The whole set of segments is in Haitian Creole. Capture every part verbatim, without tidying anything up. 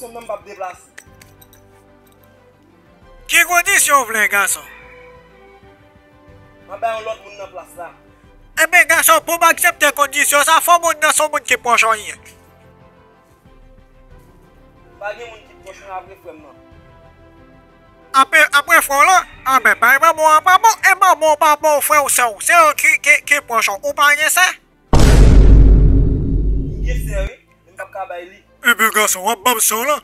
Kondisyon nan m p ap deplase. Ki kondisyon w vle, gason? M ap bay yon lòt moun nan plas la. Ebyen, gason, pou m aksepte kondisyon sa, fò moun nan se yon moun ki pwòch ou ye. Pa gen moun ki pwòch mwen apre frè m nan. Apre, apre frè w lan, anben, bay manman w an pa bon, e manman w pa bon, frè w, sè w, se yo ki, ki, ki pwòch ou, ou pa gen sè? M gen sè, wi, men m p ap ka bay li. Ebyen, gason, w ap ban m sè w lan.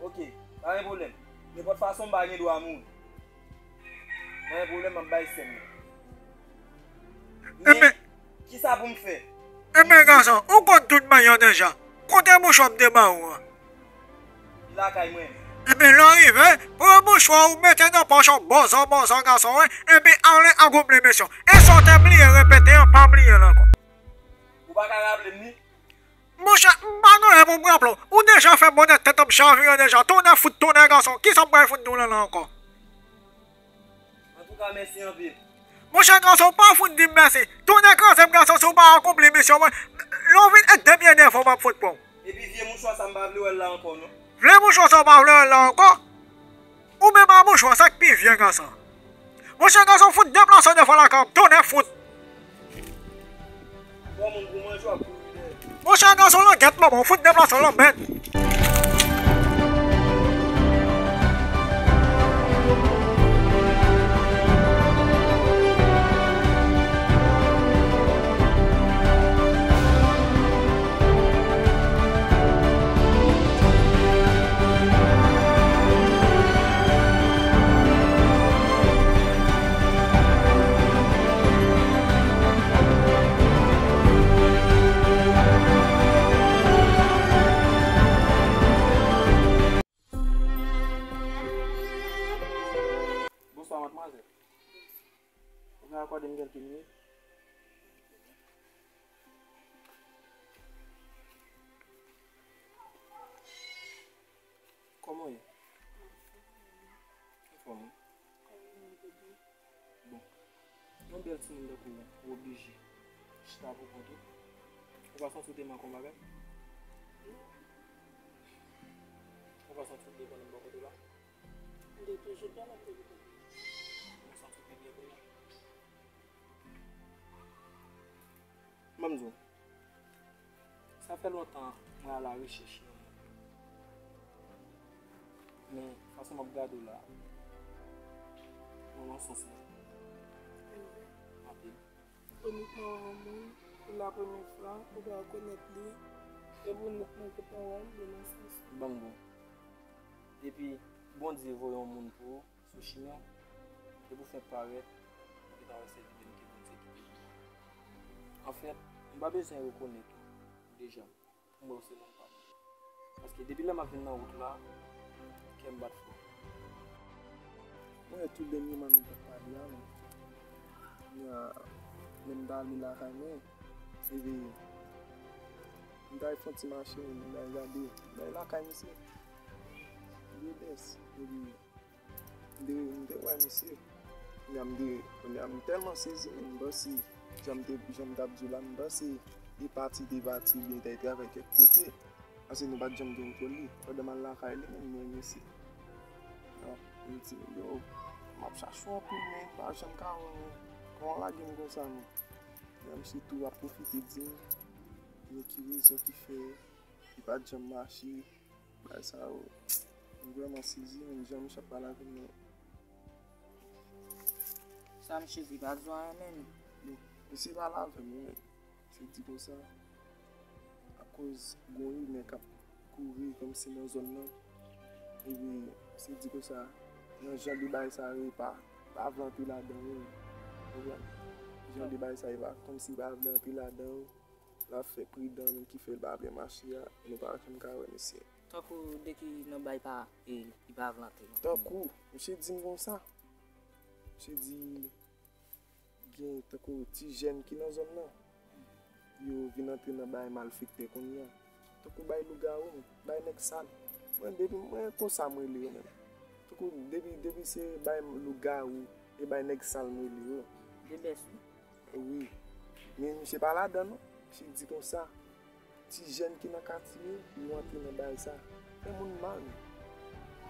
Ok, pa gen pwoblèm. Nenpòt fason, m pa gen dwa mouri. Pa gen pwoblèm, m ap bay sè m nan. Men, kisa pou m fè? Ebyen, gason, ou konn tout bagay yo deja. Kote mouchwa m te ba ou an? Li lakay mwen. Ebyen, lè w rive, pran mouchwa ou mete nan pòch ou, bòzò, bòzò, gason, wi. Epi ale akonpli misyon. E sa w te bliye repete an, pa bliye l ankò. Ou pa ka raple m li? Monchè, m pa gen anyen pou m raple w. Ou deja fè bònè tèt an m chavire deja. Tonnè fout tonnè gason. Kisa m pral fout nou la la ankò? Antouka, mèsi anpil. Monchè gason, pa fout di m mèsi. Tonnè kraze m gason, si w pa akonpli misyon mwen. Lè w vin ak de pye devan, m ap fout pran w. Epi vye mouchwa sa, m pa vle wè l la ankò, non. Vle mouchwa sa, w pa vle wè l la ankò? Ou menm a mouchwa, sa k pi vye gason. Monchè gason fout deplase w devan lakay m, tonnè fout. Bon, moun pou manje, w ap kouri dèyè. Monchè gason langèt manman w fout deplase w lanmèd. Bonswa, madmwazèl. Ou ka akòde m kèlke minit? Kòman w ye? Anfòm, wi. Bon. Yon bèl timoun tankou w, ou oblije chita pou kont ou. Ou pa santi w te manke yon bagay? Ou pa santi w te konnen bò kote w la? M te toujou konnen kote w te. Ou santi w pi byen kounye a? Ban m di w, sa fè lontan mwen alarechèch yon moun. Men, fason m ap gade w la, mwen wè w sensè. Anpil. Ou nik mwen wè yon moun pou la premyè fwa, ou pa konèt li, epi ou nik mwen te pa wè l, li nan sans. Ban m di w. Depi Bondye voye yon moun pou ou, sou chimen w, depi w fenk parèt, ou gentan wè se li menm ke Bondye kite pou ou. Anfèt, m pa bezwen rekonèt ou deja pou m wè w se moun pa m. Paske depi lè m ap vin nan wout la, kè m bat fò. Mwen wè tou dènyèman nou t ap pale a, men kounye a, lè m t ale lakay mwen, epi m t al fè yon ti mache, m t al gade, m t al lakay misye. Li bès, epi M te, m te wè misye. Kounye a m te, kounye a m tèlman sezi, men m panse, jan m te, jan m t ap di w la, m panse li pati, te pati, oubyen li t al travay kèk kote. Paske nou pa t janm gen kontwòl li. Pandan m al lakay li, men m wè misye. Yo, m di, yo, m ap chache w anpil, men m pa janm ka wè w, non. Kòman w lage m konsa, non? Kounye a misye tou ap pwofite di m, men ki rezon ki fè li pa t janm mache. Bagay sa yo, m vrèman sezi, menm jan misye ap pale avè m nan. Sa misye di pa di w anyen menm. Bon, misye pale avè m wi, men misye di konsa, akoz gon rimè k ap kouri kòmsi nan zòn nan, epi misye di konsa, nan jan de bagay sa yo, e pa, pa vle antre ladan yo, ou konprann? Jan de bagay sa yo, e pa kòmsi pa vle antre ladan yo. L ap fè pridan, men ki fè l pa vle mache a, nou pa janm ka wè misye. Tankou de ki nan bay pa, e, li pa vle antre non. Tankou, misye di m konsa. Misye di, gen tankou ti jèn ki nan zòn nan. Yo vin antre nan bay malfektè kounye a. Tankou bay lougawou, bay nèg sal. Mwen, depi mwen konsa, mwen rele yo menm. Tankou, depi, depi se bay lougawou, e bay nèg sal, mwen rele yo. De bès, wi. Wi. Men misye pa ladan non. Misye di konsa. Ti jèn ki nan katye, yo antre nan bagay sa. Fè moun mal.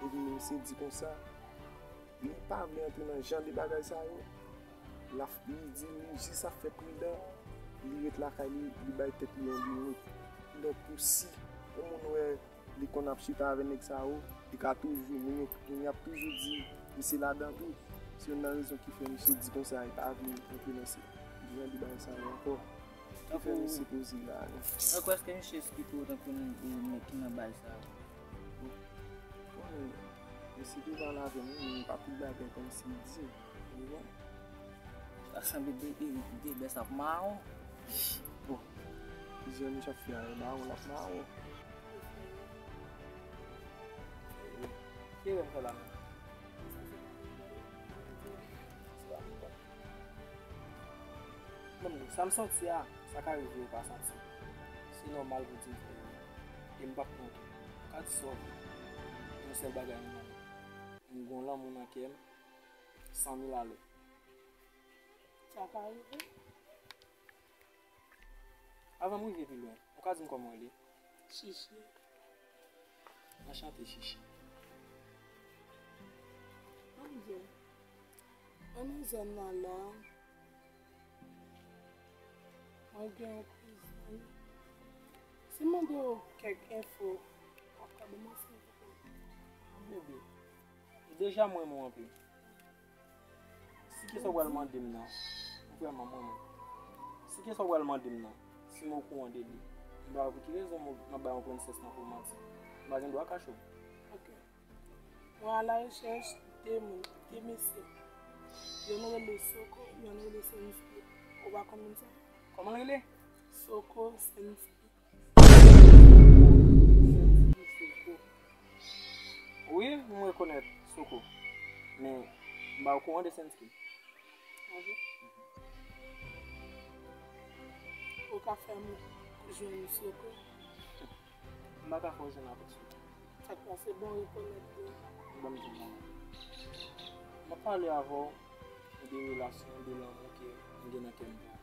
Epi misye di konsa, li pa vle antre nan jan de bagay sa yo. L ap, li di li jis ap fè pridan, li ret lakay li, li bay tèt li yon limit. Donk, pou si yon moun wè li konn ap chita avè nèg sa yo, li ka toujou, moun yo, moun y ap toujou di misye ladan tou. Se youn nan rezon ki fè misye di konsa, li pa vle antre nan se jan de bagay sa yo ankò. Ki fè misye poze la, non. Tankou èske misye esplike w tankou nèg ki nan bagay sa yo? Bon, misye te pale avè m, men pa tout bagay kòmsi li di m, ou konprann? Sa sanble de, de, de bèt ap mawon. Bon, jan misye ap fè a, e mawon l ap mawon. Ki erè m fè la menm? Bon, sa m santi a, sa ka rive ou pa santi. Se nòmal pou di m fè erè. E m p ap pran tou. Ka di sa w vle. Yon sèl bagay m konnen. M gon lanmou nan kè m, san mil alè. Sa ka rive. Avan m rive pi lwen, ou ka di m kòman w rele? Chichi. Anchante, Chichi. Ann di, ann nan zòn nan la, mwen gen yon kouzin. Si m mande w kèk enfo, w ap ka ban m ansanm avèk ou? Bebe, deja m renmen w anpil. Si kesyon w pral mande m nan, ou vrèman mwen menm. Si kesyon w pral mande m nan, si m okouran de li, m pa wè pou ki rezon m ap bay yon prensès tankou w manti. M pa gen dwa kache w. Ok. Mwen a la rechèch de moun, de mesye. Yonn rele Soko, yonn rele Senski. Ou pa konn moun sa? Kòman l rele? Soko, Senski. Wi, m rekonèt Soko. Men, m pa okouran de Senski. Ou ka fè m jwenn Soko? M pa ka fè w jwenn avèk Soko. Sa k pase, bon, rekonèt li. Ban m di w, manman. M ap pale avè w de relasyon, de lanmou ke m gen nan kè m pou ou.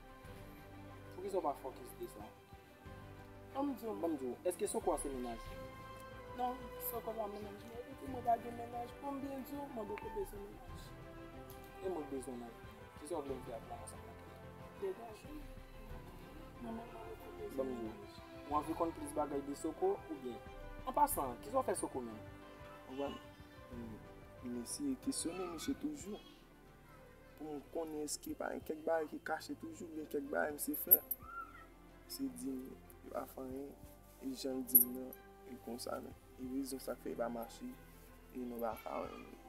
Poukisa w pa fokis de sa? Ban m di w. Ban m di w, èske Soko a se mennaj ou? Non, Soko pa mennaj mwen. Epi tou, mwen pa gen mennaj. Pou m byen di w, mwen poko bezwen mennaj. E mwen k bezwen w nan vi m. Kisa w vle m fè ak lanmou sa m nan kè m? Degaje w. Mwen menm, mwen poko bezwen mennaj. Ban m di w, ou anvi konn plis bagay de Soko, oubyen? An pasan, kisa w fè Soko menm? Ou konprann? M, m eseye kesyone misye toujou. Pou m konnen èske pa gen kèk bagay ki kache toujou, oubyen kèk bagay misye fè. Misye di m, li pa fè anyen, e jan l di m nan, e konsa menm. E rezon sa k fè e pa mache, e nou pa ka wè menm.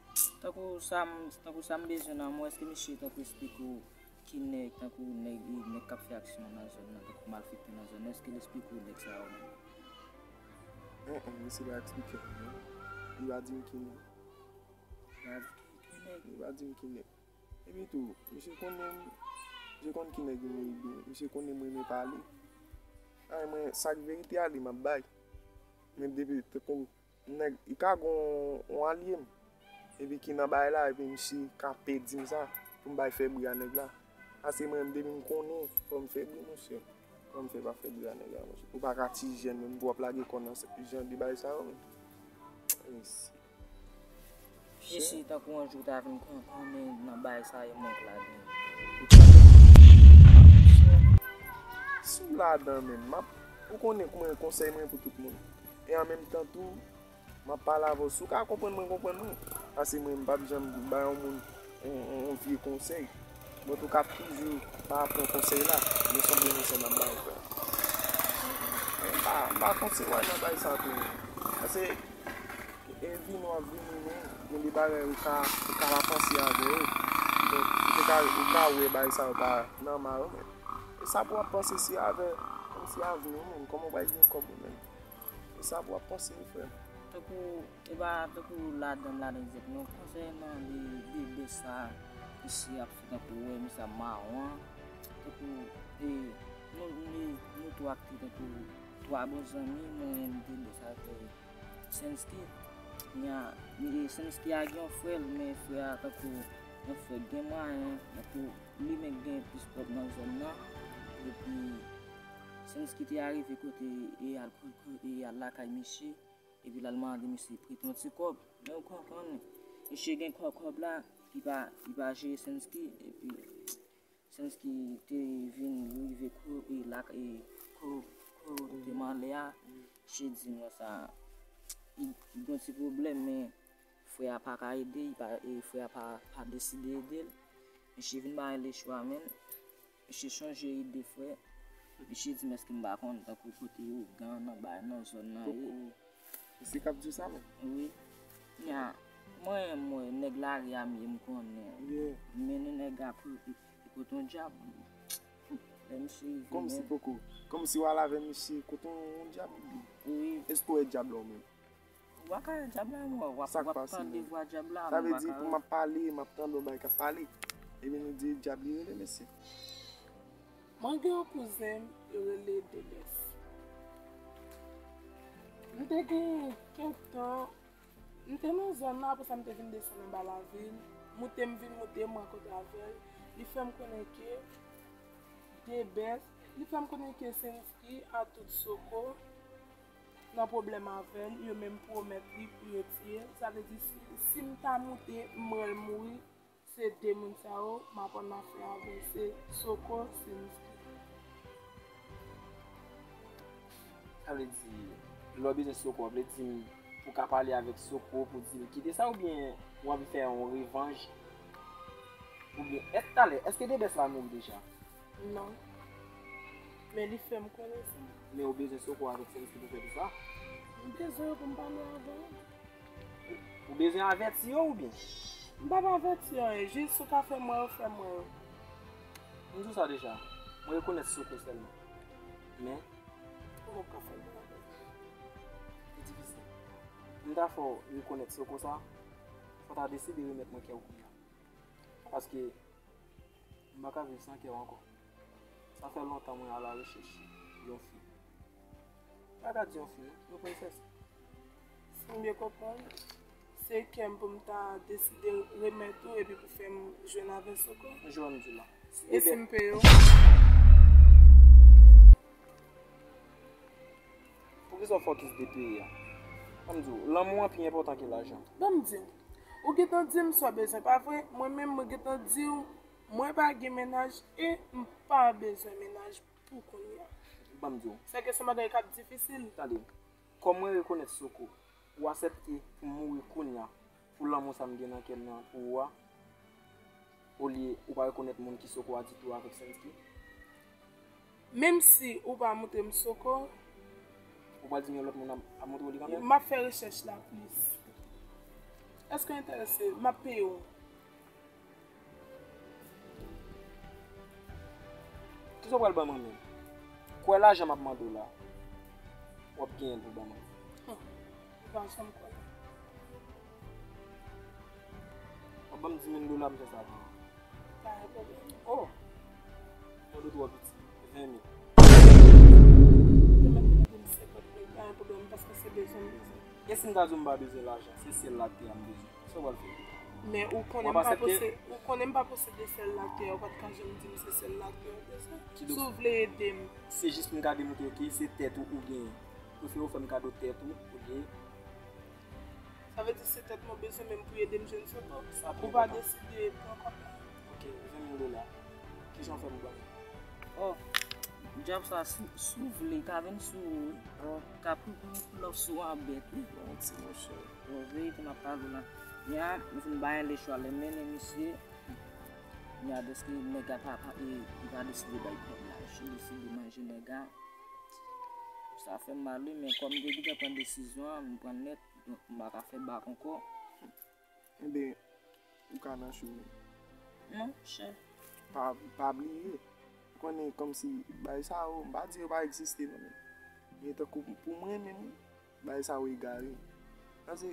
Tankou sa m, tankou sa m bezwen nan men w, èske misye tankou esplike w ki nèg, tankou nèg, nèg k ap fè aksyon nan zòn nan, tankou malfektè nan zòn nan, èske l esplike w nèg sa yo menm? En, en, misye pa eksplike m, non. Li pa di m ki nèg. Li pa di ki, ki nèg. Li pa di m ki nèg. Epi tou, misye konnen m, misye konn ki nèg mwen ye byen, misye konnen mwen renmen pale. Ay, mwen, sa k verite a, li m ap bay. Men depi, tankou, nèg, li ka gon yon alye m, epi ki nan bagay la, epi misye kanpe di m sa, pou m bay fè bri a nèg la. Paske mwen menm, depi m konnen, fò m fè bri, monchè. Kòman m fè pa fè bri a nèg la, monchè? Ou pa ka ti jèn menm pou w ap lage kò nan jan de bagay sa yo menm. Mesye. Jesi, tankou yon jou w ta vin kon-, konnen nan bagay sa yo, mwen k ladan. Si w ladan menm, m ap, ou konnen mwen konsèy mwen pou tout moun. E an menm tan tou, m ap pale avè w. Si w ka konprann mwen, konprann mwen. Paske mwen, m p ap janm bay yon moun yon, yon, yon vye konsèy. Bon, antouka, toujou pa pran konsèy la. Men se yon bon konsèy m ap ba w, frè. M pa, m pa konseye w al nan bagay sa tou, non. Paske, e, vini w ap vini, men gen de bagay ou ka, ou ka pa panse avè yo. Donk, ou te ka, ou ka wè bagay sa yo pa nòmal, men. E sa pou w ap panse si avè, kòmsi avni w menm, kòman w pral gen kòb ou menm? E sa pou w ap panse, frè. Tankou, e pa tankou ladan m ladan egzèkteman. Konsènan de, de bèt sa, misye ap fè tankou wè, misye ap mawon. Tankou, e, nou, nou, nou tou akte tankou twa bon zanmi, mwen, m te bèt sa avè Senski. Nya, e, Senski a gen yon frè l, men frè a tankou yon frè k gen mwayen, tankou li menm gen plis pwòp nan zòn nan. Epi, Sensky te arive kote e al, e al lakay misye, epi l al mande misye prete yon ti kòb. Men ou konprann, misye gen kòb, kòb la, li pa, li pa jere Sensky, epi Sensky te vin rive ko, e lak, e ko, kote m ale a, misye di mwen sa, li, li gen yon ti pwoblèm, men frè a pa ka ede, li pa, e frè a pa, pa deside ede l. Misye vin bay lechwa, men misye chanje ide, frè. Misye di m èske m pa konn tankou kote ougan nan bay nan zòn nan ye. Poko. Se k ap di w sa menm? Wi. Nya, mwen, mwen, nèg lari a m ye, m konnen. Yeah. Men nèg a kote, kote yon dyab. Lè misye rive, kòmsi men poko. Kòmsi w al avè misye kote yon dyab. Wi. Èske w wè dyab la w menm? Ou pa ka wè dyab la, mwen. W ap, w ap tande vwa dyab la, men w pa ka wè. Sa vle di pou m ap pale, m ap tande yon bagay k ap pale. Epi nou di dyab li rele mesye. Mwen gen yon kouzen m, yo rele Debès. M te gen kèk tan, m te nan zòn nan, apre sa m te vin desann anba lavil. Moute m vin moute, m rankontre avè l. Li fè m konnen ke Debès, li fè m konnen ke Sensky a tout Soko nan pwoblèm avè l, yo menm pwomèt li pou yo tiye l. Sa vle di, si, si m ta moute, m wè l mouri, se de moun sa yo, m ap annafè avè l, se Soko, Sensky. Sa vle di, lè w bezwen Soko, w vle di m pou w ka pale avèk Soko, pou di l kite sa, oubyen w anvi fè yon revanj, oubyen, èske talè, èske Debès la mouri deja? Non. Men li fè m konnen sa. Men ou bezwen Soko avèk Sensky pou fè tout sa? M bezwen yo pou m pale avè yo. Ou, ou bezwen avèti yo oubyen? M p ap avèti anyen, jis ou ka fè m wè yo, fè m wè yo. M di w sa deja, mwen rekonèt Soko sèlman. Men, ou p ap ka fè m wè avè yo. Li difisil. M ta fè w rekonèt Soko sa, fò w ta deside remèt mwen kè w kounye a. Paske m pa ka viv san kè w ankò. Sa fè lontan mwen alarechèch yon fi. M pa ka di yon fi, non, yon prensès. Si m byen konprann, se kè m pou m ta deside remèt ou epi pou fè m jwenn avè Soko. Jwenn di la. E si m peye w? Poukisa w fokis de peye a? Ban m di w, lanmou an pi enpòtan ke lajan. Ban m di w, ou gentan di m sa w bezwen, pa vre? Mwen menm, mwen gentan di w, mwen pa gen mennaj e m pa bezwen mennaj pou kounye a. Ban m di w. Sa ke se yon bagay k ap difisil. Tande, kòm mwen rekonèt Soko, ou aksepte pou m mouri kounye a pou lanmou sa m gen nan kè m nan pou ou a, olye ou pa rekonèt moun ki Soko a ditou avèk Sensky? Menm si ou pa montre m Soko, ou pral di m yon lòt moun ap, ap montre w li kanmenm? M ap fè rechèch la plis. Èske w enterese? M ap peye w. Kisa w pral ban mwen menm? Kwè lajan m ap mande w la, w ap genyen l pou ban mwen. Hum, ou pa janm kwè. W ap ban m dis mil dola, m fè sa pou ou. Pa gen pwoblèm. Oh! Yon de twò piti. Ven mil. Ou te mèt mande m senkant mil, pa gen pwoblèm, paske se bezwen m bezwen. E si m ta di w m pa bezwen lajan, se syèl la ak tè a m bezwen. Sa w pral fè? Men ou konnen m pa posede, ou konnen m pa posede syèl la ak tè a, ou pa t ka janm di m se syèl la ak tè a w bezwen. Si w vle ede m. Se jis pou m ka demontre w ke se tèt ou ou genyen. Prefere w fè m kado tèt ou, olye. Sa vle di se tèt mwen bezwen menm pou ede m jwenn Soko. Ou pa deside pran kòb la. Ok, ven mil dola. Kijan w fè pou ban m? Oh, dyab sa, si, si w vle, ka vin sou ou wi. Oh. Ka pou, pou, pou lòf sou an bèt wi. Bon, ti monchè. Bon, verite m ap pale w la. Nya, m fin bay lechwa, lè mennen misye. Nya, dèske nèg la pa, pa, e, li pa deside bay kòb la. Misye deside manje nèg la. Sa fè m mal wi, men kòm m te gentan pran desizyon an, m pran l nèt. Donk, m pa ka fè bak ankò. Enben, ou ka nan cho menm. Monchè. Pa, pa bliye. Ou konnen kòmsi bagay sa yo, m pa di yo pa egziste non, men, men tankou pou mwen menm, bagay sa yo egare. Paske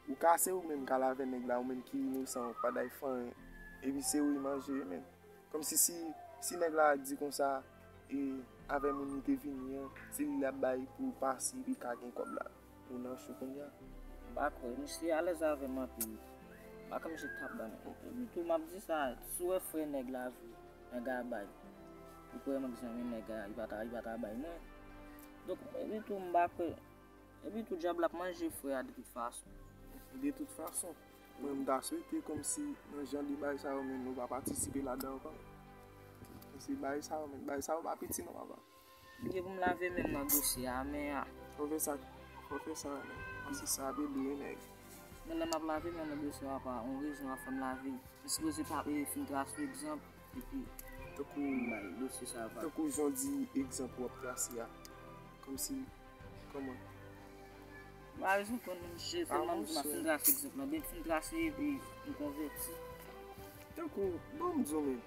ou ka, se ou menm k al avè nèg la, ou menm ki inosan, ou pa t ay fè anyen. Epi se ou li manje, men. Kòmsi si, si nèg la di konsa, e, avè moun li te vini an, se li l ap bay pou pase, epi ka gen kòb la. Ou nan cho kounye a. M pa kwè, misye alèz avè m anpil. M pa kwè misye t ap ban m. Epi tou, m ap di sa, si w wè frè nèg la vre, nèg la bay. Ou kwè m ak zanmi nèg a, li pa ta, li pa ta bay mwen. Donk, epi tou, m pa kwè. Epi tou, dyab la ap manje frè a de tout fason. De tout fason, mwen, m ta swete kòmsi nan jan de bagay sa yo, men nou pa patisipe ladan ankò. Paske bagay sa yo, men bagay sa yo pa piti non, papa. Li gen pou m lave men m nan dosye a, men a. Fò fè sa, fò fè sa, men. Paske sa ap ede wi, nèg. Men lè m ap lave men m nan dosye a, pa yon rezon ap fè m lave. M sipoze pa, e, fin trase egzanp, epi tankou m bay dosye sa a, pa. Tankou jan w di egzanp w ap trase a. Kòmsi, kòman? M pa bezwen konn non, misye, sèlman m di m ap fin trase egzanp lan. Byen fin trase epi m konvèti. Tankou, bon, m di w menm.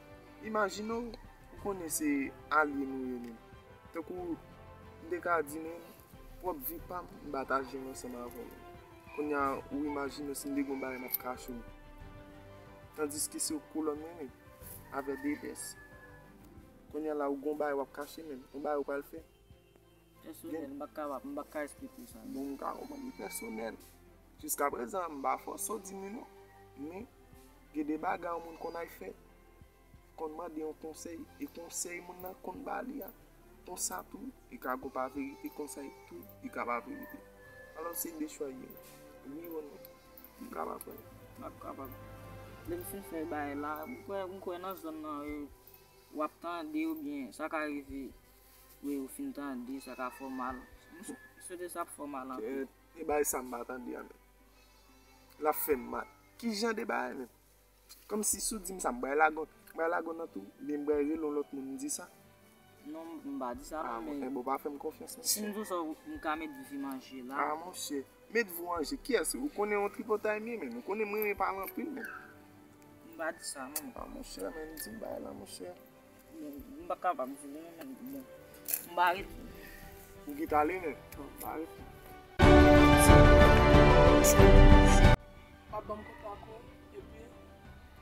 Imajine w, ou konnen se alye nou ye menm. Tankou, m te ka di menm, pwòp vi pa m, m pataje l ansanm avè w menm. Kounye a, ou imajine w si m te gen yon bagay m ap kache w. Tandiske se yon kolòn mwen menm, avè de pès. Kounye a la, ou gen yon bagay w ap kache menm, yon bagay ou pral fè. Pèsonèl, m pa kapab, m pa ka esplike sa. Bon, m ka konprann li pèsonèl. Jiskaprezan, m pa fòse w di m li non. Men, gen de bagay yon moun konn al fè, konn mande yon konsèy, e konsèy moun nan konn ba li a, konsa tou, li ka gon pa verite, konsa tou, li ka pa verite. Alò, se de chwa ye. Wi ou non? M ka pa kwè. M ap kapab. Lè m fin fè bagay la, m kwè, m kwè nan zòn nan, e, w ap tande oubyen sa ka rive. Wi, ou fin tande, sa ka fè w mal. M sou-, m swete sa ap fè w mal anpil. Kèt, e bagay sa m pa tande a menm. L ap fè m mal. Ki jan de bagay menm? Kòmsi si w di m sa, m pral lage w, m pral lage w nan tou, oubyen m pral rele yon lòt moun, m di sa? Non, m pa di sa non, men. Ah, bon, enben w pa fè m konfyans, monchè. Si m di w sa, m ka met vi m an je la. Ah, monchè. Met vi w an je. Kiyès? Ou konnen yon tripotay m ye, men. Ou konnen m renmen pale anpil, men. M pa di sa, non. Ah, monchè, men, di m bagay la, monchè. Bon, m pa kapab di w, non, men, bon. M pa rete. Ou kite ale, men? Bon, m pa rete. W ap ban m kontak ou, epi.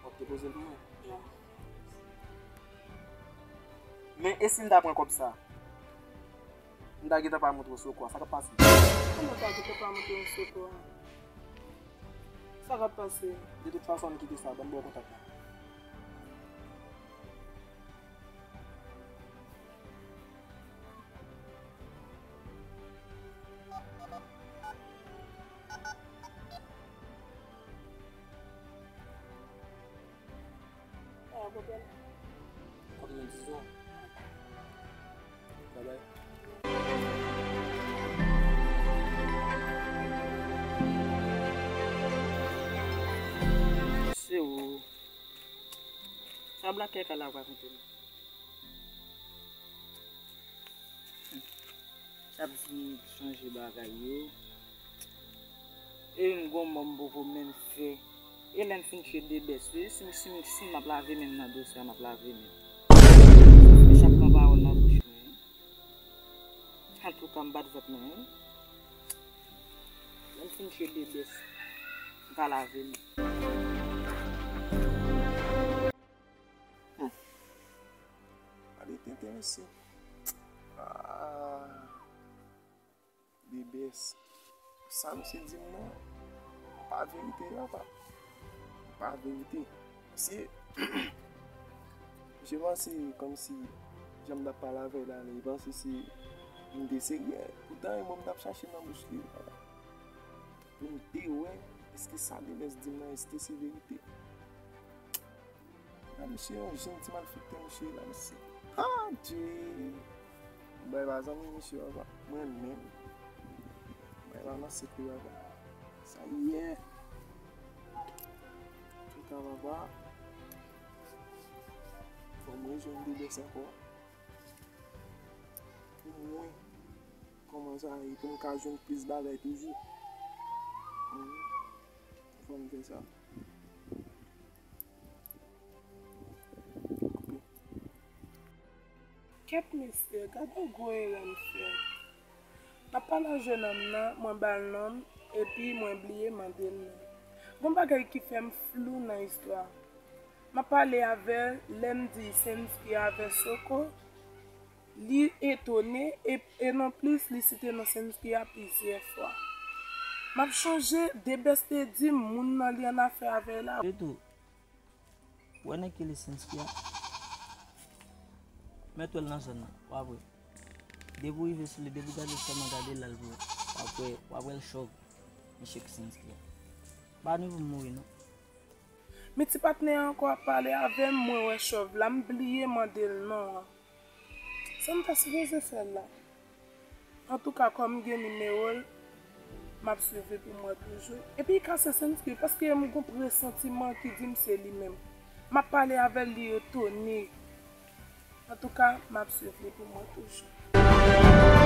W ap depoze l pou mwen? Ya. Men, e si m ta pran kòb sa? M ta gentan pa montre w soko a. Sa k ap pase? Kòman w ta gentan pa montre m soko a? Sa k ap pase? De tout fason, ann kite sa. Ban m ba w kontak la. Ah, pwoblèm. Kòm nou di zò. Babay. Se ou. Sa blak kèk la rakonte nou. Sa ap di m chanje bagay yo. E m gon mò m poko menm fè. E lè m fin tchwe de bès, wi, si, si, si m ap lave men m nan dosye a, m ap lave men m. Misye ap pran pawòl nan bouch mwen. Antouka, m bat vant mwen, wi. Lè m fin tchwe de bès, m ka lave men m. Hmm. Gade tenten mesye. Ah. De bès. Sa misye di m nan, pa verite, papa. Pa verite. Misye, misye panse kòmsi jan m t ap pale avè l la, li panse se m te serye. Poutan, e mwen m t ap chache nan bouch li, papa. Pou m te wè, èske sa Demès di m nan, èske se verite? A, misye yon jèn ti malfektè, misye la, misye. Adje! Bay pa zanmi misye, papa. Mwen menm. Bay pa nan sèk li, papa. Sa li ye? Antouka, papa. Fò mwen jwenn de bès ankò. Pou mwen. Kòman sa ye? Pou m ka jwenn plis bagay toujou. Mhm. Fò m fè sa. Kèt mesye, gade gwo erè m fè. M ap pale ak jennonm nan, mwen ba l non m, epi mwen bliye mande l non. Gon bagay ki fè m flou nan istwa. M ap pale avè l, lè m di Sensky avè Soko, li etone, e, e nonplis li site non Sensky a plizyè fwa. M ap chonje, Debès te di m moun nan li annafè avè l la. Etou, wè nèg ki li Sensky a. Mèt wè l nan zòn nan, w ap wè. Depi w rive sou li, depi w gade l sèlman, gade l la, l pou w ap wè, w ap wè l chòv. Mesye Kisinski a. Pa ni pou m mouri non. Men ti patnè an ankò ap pale avè m, mwen wè chòv la, m bliye mande l non an. Sa m ta sipoze fè la? Antouka, kòm m gen nimewo l, m ap swiv li pou m wè toujou. Epi l ka se Senski, paske m gon presantiman ki di m se li menm. M ap pale avè l, li etone. Antouka, m ap swiv li pou m wè toujou.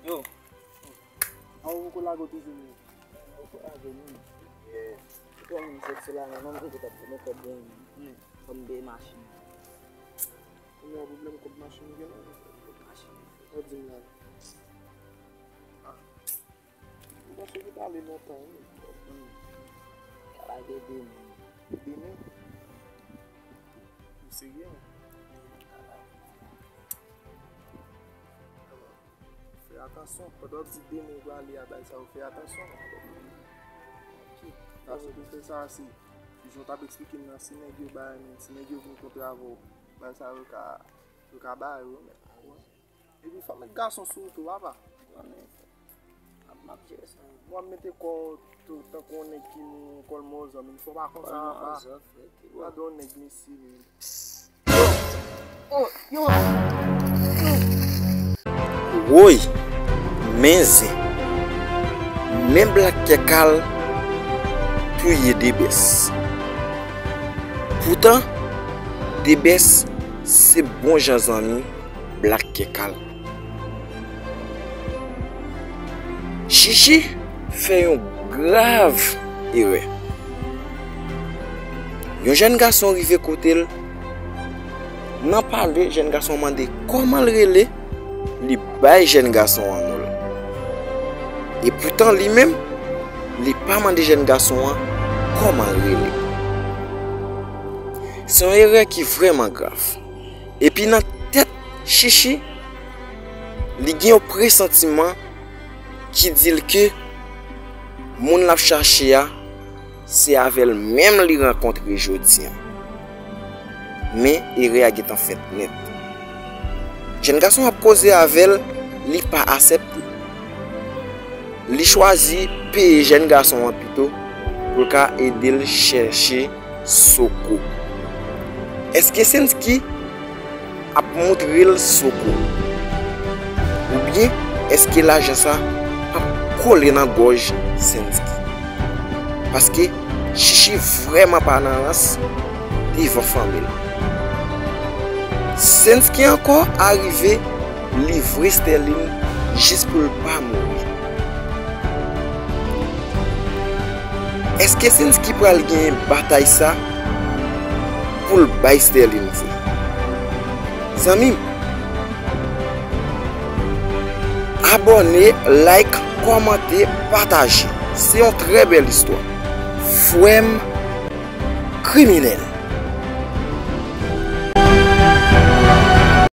Yo, awo poko lage w toujou menm? Poko lage w menm. Ou konn sèk se la menm, mwen mete kòb, mwen kòb mwen, fò m peye machin. Ou gen yon pwoblèm kòb machin ou gen la? Kòb machin. Ou di m la. Ah. M panse ki t ale lontan wi. Hmm. Ka lage demen. Demen? Ou serye? Demen ka lage. Fè atansyon, pandan w ap di demen ou prale a bay sa yo, fè atansyon. Paske pou fè sa, se, jan w t ap eksplike m nan, si nèg yo bay, men si nèg yo vin kontre avè w, bay sa yo ka, yo ka ba yo, men. Epi fò met gason sou ou tou, papa. Konnen. M ap, m ap jere sa. W ap mete kò w tou tankou yon nèg ki nou kòlmozò, men fò pa konsa, papa. Gade yon nèg mesye, men. Woy, men zen, men Black Kèkal touye Debès. Poutan, Debès se bon jan zanmi Black Kèkal. Chichi fè yon grav erè. Yon jèn gason rive kote l. Nan pale, jèn gason an mande kòman l rele, li bay jèn gason an non l. Epoutan, li menm, li pa mande jèn gason an kòman l rele. Se yon erè ki vrèman grav. Epi nan tèt Chichi, li gen yon presantiman ki di l ke moun l ap chache a, se avè l menm li rankontre jodi a. Men, erè a gentan fèt nèt. Jèn gason ap koze avè l, li pa aksepte. Li chwazi peye jèn gason an pito pou l ka ede l chèche Soko. Èske Senski ap montre l Soko? Oubyen èske lajan sa ap kole nan gòj Senski? Paske Chichi vrèman pa nan rans devan fanmi l. Senski ankò arive livre Sterline jis pou l pa mouri. Èske Senski pral genyen batay sa pou l bay Sterline vre? Zanmi m, abòne, like, kòmante, pataje. Se yon trè bèl istwa. Frè m kriminèl.